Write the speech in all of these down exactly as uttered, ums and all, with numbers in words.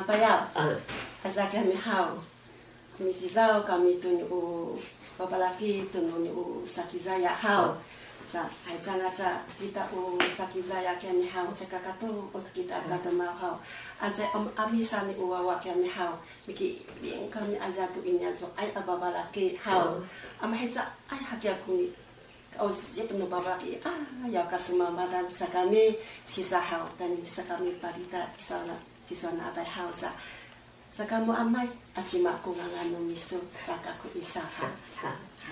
Payaw. Ah. Aza kami haw. Misizaw kami tu ni u babalaki tu ni u Sakizaya haw. Ah. Sa, ayca ngaca kita u Sakizaya kami haw. Caka katu u kita katemaw haw. Anca am-, ami sa ni u wawa kami haw. Mikiling kami aza tu i niya so ay a babalaki haw. Ah. Ama hica ay hakiya kuni. Kausip nu babalaki, a, ya kasumamadan sa kami sisa haw, tani sa kami palita kisona, kisona abay haw sa. Sa kamu amay, a cima ku ngangan nu misu, sa kaku isa haw. Ha, ha.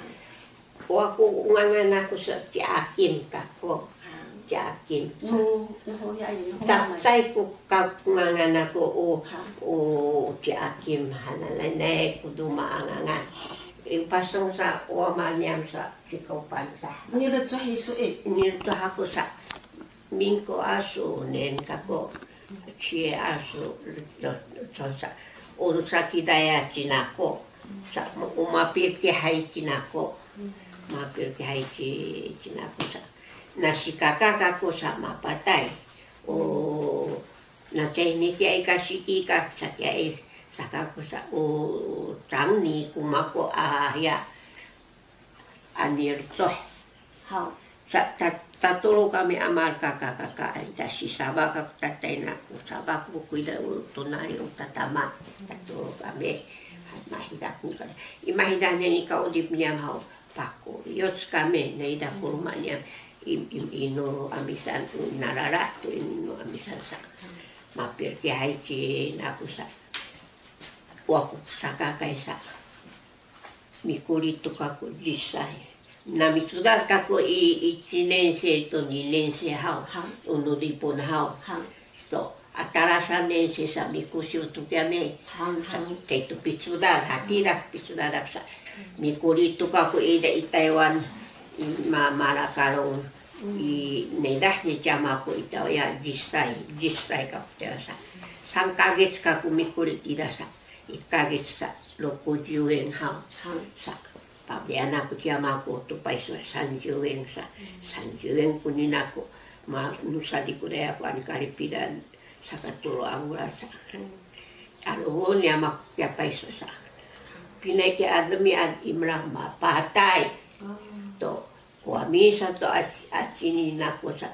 Wa ku ngangan aku sa ci Akim kaku. Ha. Ci Akim. Nu, nu ho ya, nu ho ya, amay. Cacay ku kaku ngangan aku, o, ha, o ci Akim hananay, nay ku duma a ngangan. I pasang sa, wa maniyam sa, Ci Kaupan sa. Nilecoh isu i. Nilecoh aku sa. Mingko asu nen kako. Cie asu lecoh sa. O Sakizaya cinako. Sa, o mapilkihay cinako. Mapilkihay ci, cinako sa. Nasikaka kako sa mapatay. O, nacay ni kiya i kasiki ka, sa kiya i, sa kako sa, o, cangni kumako a, ya. A nilecoh. Haw. Sa, ta-, tatolo kami a malakakaka, ay, ta sisaba kaku tatay naku, saba ku kuyda u tonali u tatama. Tatolo kami, mahida ku ka. I mahida niyam i kaudip niyam haw, paku. Yoc kami, nayda ku luma niyam, i, i, ino a misan, nalala tu ino a misan sa. Mapilkihay ci naku sa. Wa ku sakakay sa. Mikulit to kako cisay. Na micudad kako i, i cinense to ninense haw. Ha. Unu Lipon haw. Ha. So, a tala sanense sa mikusiw to kiyami. Ha, ha. Sa, kay to picudad, hatira picudad sa. Mikulit to kako ida i Taywan, i ma-, Malakalong, i nedah ni cama ko i taw ya cisay, cisay kako tira sa. Sangkages kako mikulit tira sa. I kages sa, lokuciwen haw. Ha. Sa, pabiana ku ciyama ko to payso sanjiwen sa. Sanjiwen ku nina ko, ma, nu sadiku daya ko ani kalipidan, saka tolo a bulan sa. Alo, niyama ko kiya payso sa. Pinay kiya ademi ad imlang mapatay. To, Wa misa to aci, aci nina ko sa.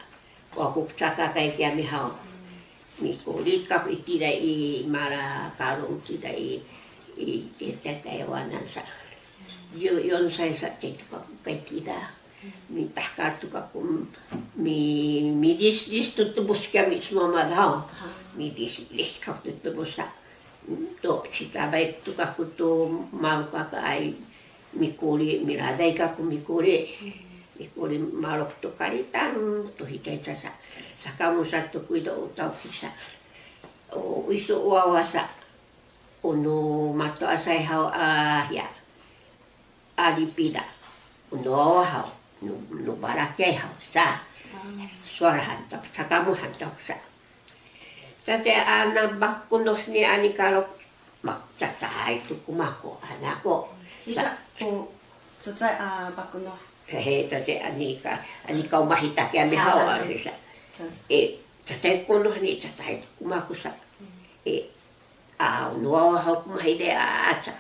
Wa ku cakakay kiyami haw. Mikulit kako i tira i Malakalong tira i, i tira Taywanan sa. Yo, yonsay sa tira kako kay tira. Mitahkal to kako mi, midisdis to tebus kiyami sumamad haw. Midisdis kako to tebus sa. To, sicabay to kako to malukakaay. Mikuli, miladay kako mikuli. Mikuli maluk to kalitan, to hitay sa sa. Saka musa to kuydo utaw kisa. O, isu wawa sa. Unu matoasay haw a, ya. Alipida. Unu wawa haw. Nu, nu balakay haw sa. Sual hantok, saka mu hantok sa. Tati ana bakunuh ni ani kalok, mak, cacay tu kumako, anako. Ica, ko, cacay a bakunuh. Hehe, tati ani ka, ani ka umah itaki ami haw, sa. E, cacay kunuh ni, cacay tu kumako sa. E, a, nuwa haw kumah ide a, aca.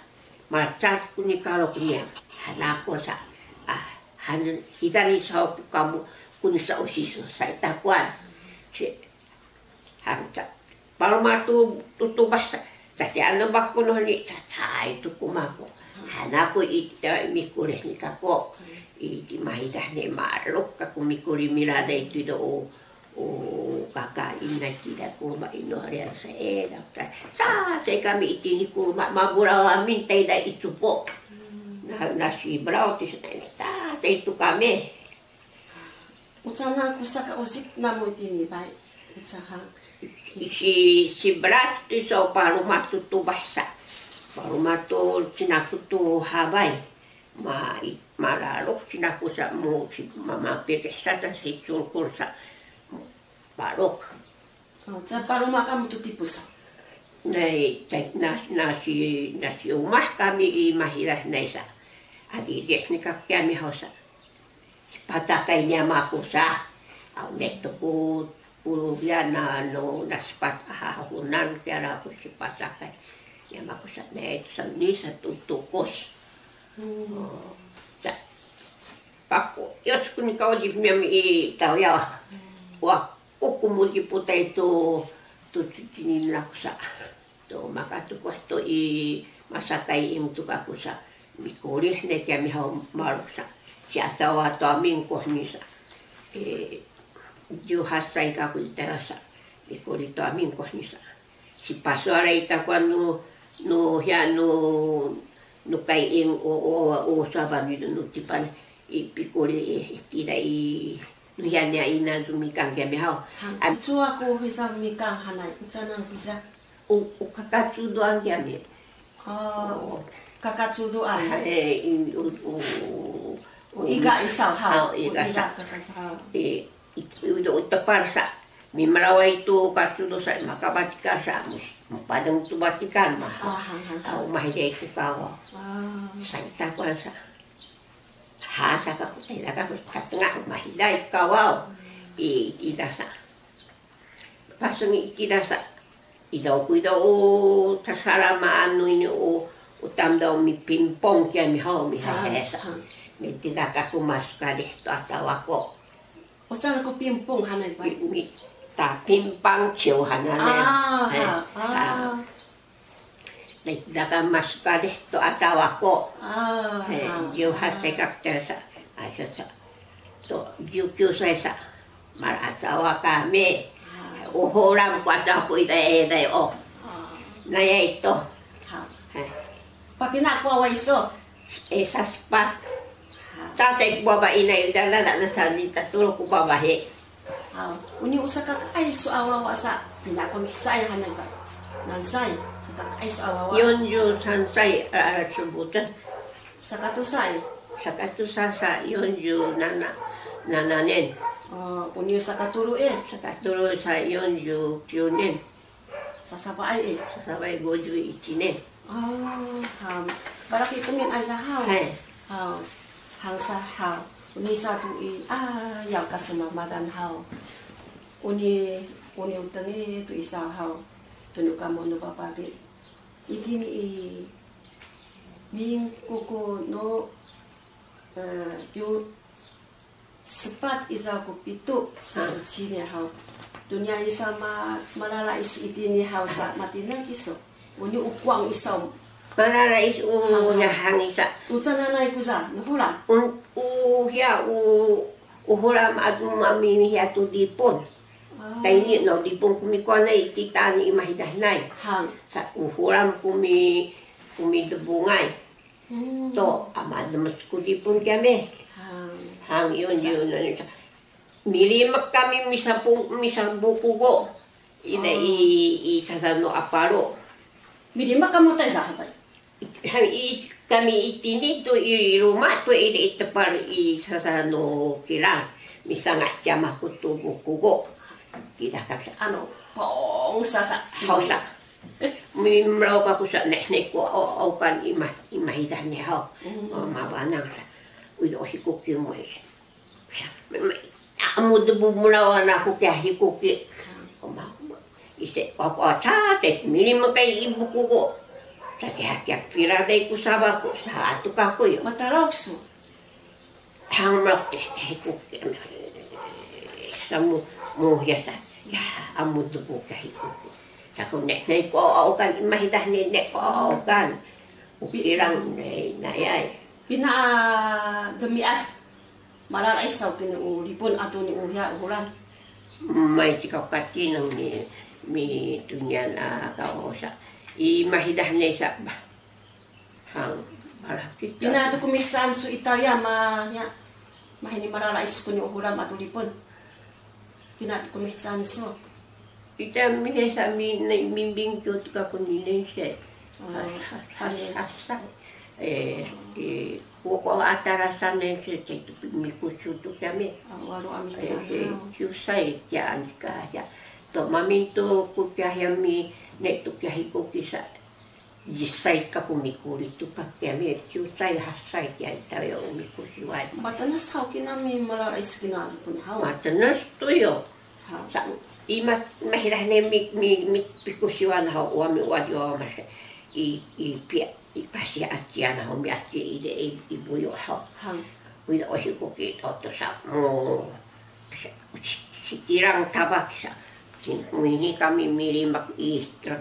Malacad ku ni kalok niya, hanako sa. A, han, hidani sa ku kamu, kuni sa usisu sa itakuan. Si, Hangca. Paluma tu, tutubah sa. Tasi anu bakunuh ni cacay tu kumako. Hanaku ita mikulih ni kako. Iti mahidah ni maluk kako mikulih miladay tu do o, o kaka ina kida kuluma ino harian sa e. Sa, sa kami iti ni kuluma mabulaw amin tayda i cupo. Na, nasi bulaw ti sa, sa itu kami. Ucahan ku saka usip namu itini, bay. Ucahan. Si, si Bras ti so paluma tu tubah sa. Paluma tu cinaku tu habay. Ma, i, malaluk cinaku sa mu, si, ma, mapikih sa ta si cungkul sa. Paluk. O, ca paluma kamu tu tipus sa. Nay, ca, nas, nasi, nasi umah kami i mahilah nay sa. Adidih ni kaki kami haw sa. Pacakay niya maku sa. Aw, ne tu ku Ulubian na no nasipat a hahunan kiara ku sipacakay. Ya makusa ne sa ni sa tutukus. Hmm. O, sa paku yos ku ni kawajib miyam i tawya. Wa ku kumudi putay tu tu cini nakusa. To makatukuh to i masakay ing tu kaku sa, mikulih ne kiya mihaw maluk sa. Si acawa to a mingkuh ni sa. E, diyuhasay kaku i taya sa. Mikulih to a mingkuh ni sa. Si pasualay takuan nu, nu hiya nu, nu kay ing o, o, o, sabami nu tipan i pikulih i, i tira i, nu hiya niya ina tu mikang kiya mihaw. Hang, icuwa ku hiza mikang hanay, ucanan hiza. U, u kakacuduan kami. O, o, kakacuduan. E, in, u, u, u, iga isaw haw. Haw, iga sa. Iga kakacuduan. E, i, u, u tepal sa. Mimalaway tu kacudu sa, makabatikal sa, mus, mupadeng tu batikal mah. A, hang, hang, hang. Aw, mahiday tu kawaw. A. Sa itakuan sa. Ha, sa kaku, tayda kaku, tatengah, mahiday tu kawaw. I, tida sa. Paseng i tida sa, idaw ku idaw, o, tasalamaan nu ini, o, o tamdaw mipingpong kiya mihaw mihahe sa. Ha, ha. Ni tida kaku masukadih to a tawa ko. O saan ku pingpong hanay pa? Mi, mi, ta pingpong ciw hanay. A, ha, a. Ni tida ka masukadih to a tawa ko. A, ha. He, diyuhasay kaku taya sa. A, sa, sa. To, diyukiw sa sa. Malacawa kami. Uhulam ku acawa ku ida, ida, o. Nayay to. Haw. He. Papina ku awa iso? E, saspat. Haw. Sasay ku baba inay, ida, ida, ida, nasa ni tatulu ku baba he. Haw. Uni usakak ay su awa wasa. Pina ku mihcay hanay ba. Nansay, sakak ay su awa wa. Yonyu sansay, a, a, subutan. Sakatusa i? Sakatusa sa yonyu nana, nananen. O, uni sakatulu i? Sakatulu sa yonyu kiunen. Sasapaay i? Sasapaay goju icinen. O, haw. Barak i temin ay sa haw. Hay. Haw. Haw sa haw. Uni sa tu i, a, yaw kasemamadan haw. Uni, uni uteng i tu i sa haw. Tunu kamu nu papagi. Itini i mingkuku no, e, yu sepat izaw ku pitu sesecine haw. Dunia isa ma, malala is itini haw sa matineng kiso. Uni ukuang isaw. Malala is u nahang isa. Uca nanay ku sa, nuhulam. Un, u hiya u, uhulam atu mami hiya tu dipun. Tayni no dipun ku mikuanay, titani i mahidahnay. Hang. Sa uhulam ku mi, ku midebungay. Hmm. To, a mademes ku dipun kiyami. Hang. Hang, yun, yun, yun. Milimek kami misapu, misabukugo. Ina i, i sasano a palo. Milimek kamu taysa, hapay? Hang i, kami itini tu i luma tu i, i tepal i sasano kilang. Misanga' cama ku tu bukugo. Kita kami ano, pong sasa. Hausa. Mimelaw kaku sa, nehneh ku aw, awkan imah, imah idahnya haw. Mm. O, mabanang sa. Uy, o hikuki mo sa. Sa, me, me, amu debu melawan aku kaya hikuki. Ko ma, ko ma. Ise, aku aca, te, mili makai ibu ku ko. Sa, te, hati, hati, pira dai ku sabar ko, sa, atu kaku yo. Matalaw su. Hang malak teh, teh, ku, samu, mu, ya, sa, ya, amu tu ku, kahi ku. Sa ku ne, ne, ko, au, kan, imah idah ne, ne, ko, au, kan. Ukilang, ne, na, ya. Pina, demi at, malal ay saw kini u, lipun atu ni u, ya, uhulan. May cikaw kati nang mi, mi tunyan a, kaw sa. Imah idah ne sa, bah. Hang, malakit. Pina tu kumihcaan su itaw ya, ma, ya. Mahini malala isu kuni uhulam atu lipun. Pina tu kumihcaan su. Ita minesa mi, ne, mimbing tu tuka kuni nense. Oh, has, has, has, has, eh, eh, woko atarasan nense, cai tu mikusu tu kami. Oh, waru ami. Eh, cahaya. Eh, kiusay kia anika ya. To mamin tu ku kia ya mi, ne tu kia hiku kisa. Cisay ka ku mikuli tu ka kiyami, ciwcay hasay kiya itaw yo u mikusiway. Matenes haw kinami malal ay sikina pun haw. Matenes tu yo. Haw. Sa, I ma, mahilah ne mi, mi, mi, pikusiwan haw, wa mi, wa, wa, ma, i, i, pia, i, kasi acian haw, mi aci, i, de, i, i, buyu haw. Hang. Wida o hikuki to, to sa, mo, sa, si, sitirang tabak sa. Sin, mini kami milimak i, tra,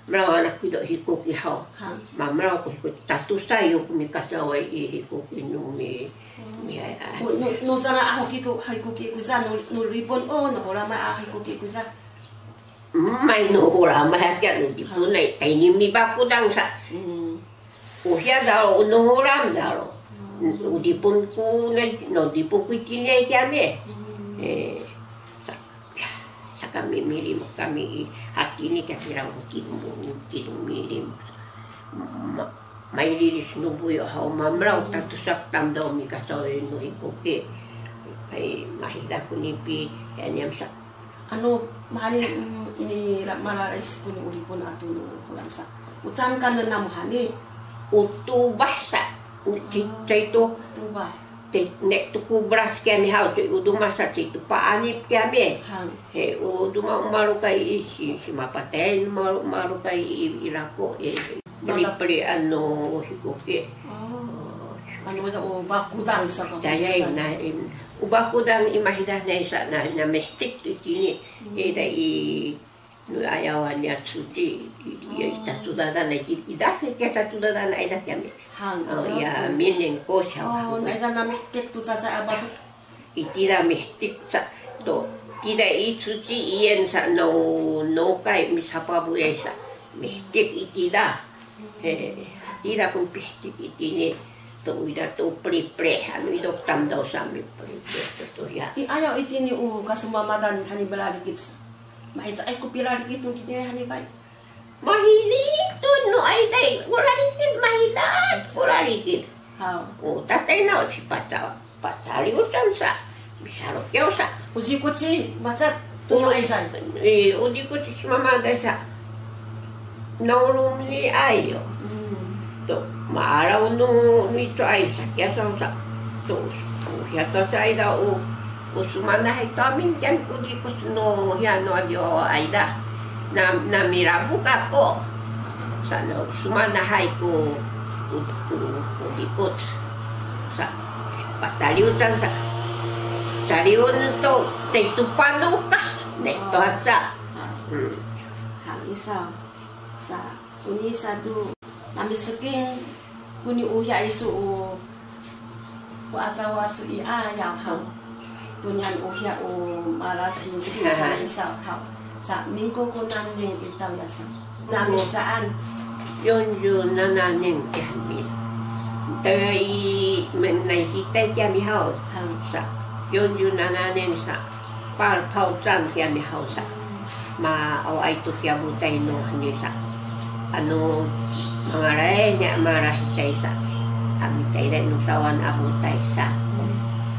melawan aku do hikuki haw. Hang. Mamelaw ku hikuki, tatusa yu ku mikacaway i hikuki nu mi, mi, ay, ay. Nu, nu, nu cana a hikuki ku, hikuki ku sa, nu, nu Ripon o, nu Holam a hikuki ku sa. May nu Holam a hakiya nu Dipun ay, tayni mipakudang sa. Hmm. Uhiya dalo, nu Holam dalo. Hmm. U Dipun ku na, nu Dipun ku itini ay kiyami. Hmm. Eh, sa, sa kami milim, kami i, hatini kami raw kilu, kilu milim. Ma, maililis nu buyu haw, mamelaw, hmm, tatusa tamdaw mikacaway nu hikuki. Ay, mahida ku nipi, ya niyam sa. Anu, mahani, mm, ni la-, malalay sikuni u Dipun atu nu Holam sa. Ucan ka nena muhani. U Tubah sa. Ci-, ah, caitu. Tubah. Te, ne tuku beras kiyami haw, ci u duma sa, caitu paanip kiyami. Hang. He, u duma umalu kay i si, si mapatay, umalu, umalu kay i, i lako, e, peli, peli anu, hikuki. Oh. Anu, sa, u bakudang sa, bakudang sa. Cayay, na, em, u bakudang i mahidah na isa, na, na mihtik tu kini. Hmm. Ida i, nu ayawan ya cuti, ya, i tatudadan na, i, ida ke, ke tatudadan na, ida kiyami. Hang, oh, ya, minen ko siya. Oh, na, ida na mihtik tu caca abah tu. Itira mihtik sa to, tira i cuci iyan sa no, no kay misapabuyay sa mihtik itira. He, tira kun pihtik itini to, ida to peli-peli, anu idok tamdaw sa mipeli-peli to, to ya. I ayaw itini u kasumamadan hani balalikit sa. Mahicaay ku pilalikit nu kini hani bay. Mahilit to nu ayday, kulalikit, mahilat, kulalikit. Haw. O, tatay na, o, ci pata, pataliw san sa, misalokiyaw sa. Uzi kuci, macat, tunu aysan. E, uzi kuci, simamaday sa. Naulum ni ayo. Hmm. To, maalaw nu, nu icu ay, sakiya sa, sa. To, u, u, hiya to sa, ayda, u, U sumanahay to amin kiyan ku dikut no, hiya no, adiw ayda. Na, na milabuk ako. Sa no, u sumanahay ku, ku, ku, ku dikut. Sa, pataliw san sa. Saliw to, te tupan no ukas, ne to sa. Hmm. Hang isa, sa. Uni satu, namiseking kuni uhiya isu u, u acawa su i ayaw haw. Tunian uhiya u malasinsi sa isa haw. Sa mingkukunan ning i tawyasan. Nami caan. Yonyu nananing kami. Tawi menay hitay kami haw. Haw. Sa yonyu nananing sa. Palpawcan kiyami haw sa. Ma, awaay to kiya butay no hani sa. Anu, mangalay niya malahitay sa. Amitayday no tawan a butay sa.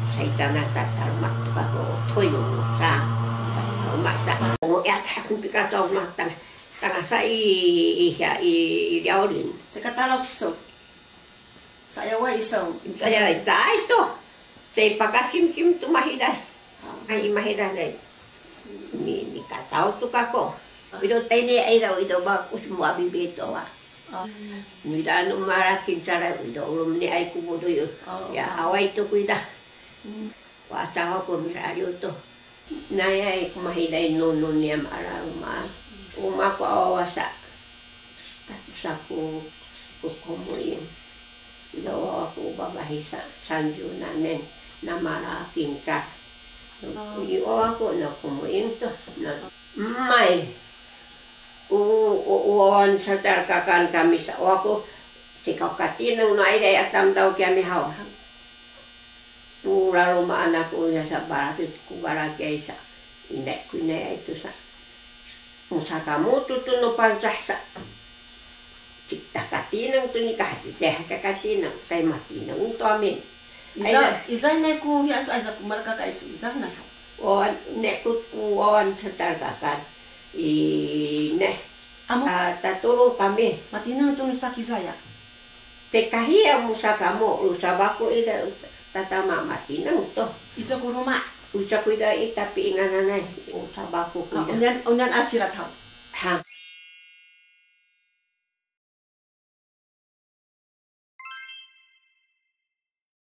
Sa icana tatalma to kako toyo sa. Tatalma sa. O, ya, takun pikasaw ma tang, tangasa i, i, ya, i, i, liyawlin. Cika talok so. Sayaw a iso. Sayaw, caay to. Caay pakasimsim to mahiday. Ay, mahiday. Ni, ni kacaw to kako. Ido tayni ay daw, ido ba, us mo abibi to wa. Ni da anu marakin caay, ido ulum ni ay kubudoy. Ya, awaay to ku ida. Wa acawa ko milaliw to. Nayay ko mahiday nunu niyam a luma. Uma ko awawa sa. Tatusa ko, ko komoin. Ida awawa ko babahisa sanju nanen. Na malakin ka. Ida awawa ko na komoin to. Na, may. U, u, u wawan sa talakakan kami sa. Awawa ko, sikaw katineng no ayday a tamdaw kiyami haw. Pulalumaan aku uya sa balaki, ku balaki ay sa. Inday ku inday ay tu sa. Musa kamu tu tu no Pangcah sa. Cik takatineng tu ni kahati teh kakatineng. Kay matineng tu amin. Iza, iza nay ku hiya su, iza ku malaka kay su, iza nay. O, ne ku, ku wawan sa talakakan. I, ne. Amu. A, tatulung kami. Matineng tu nu saki saya. Tekahi a musa kamu, u sabaku ida tatama matineng to. Ico ku luma. Uca kuyda i tapiingananay, u tabaku kuyda. Onian, onian a sirat haw. Ha.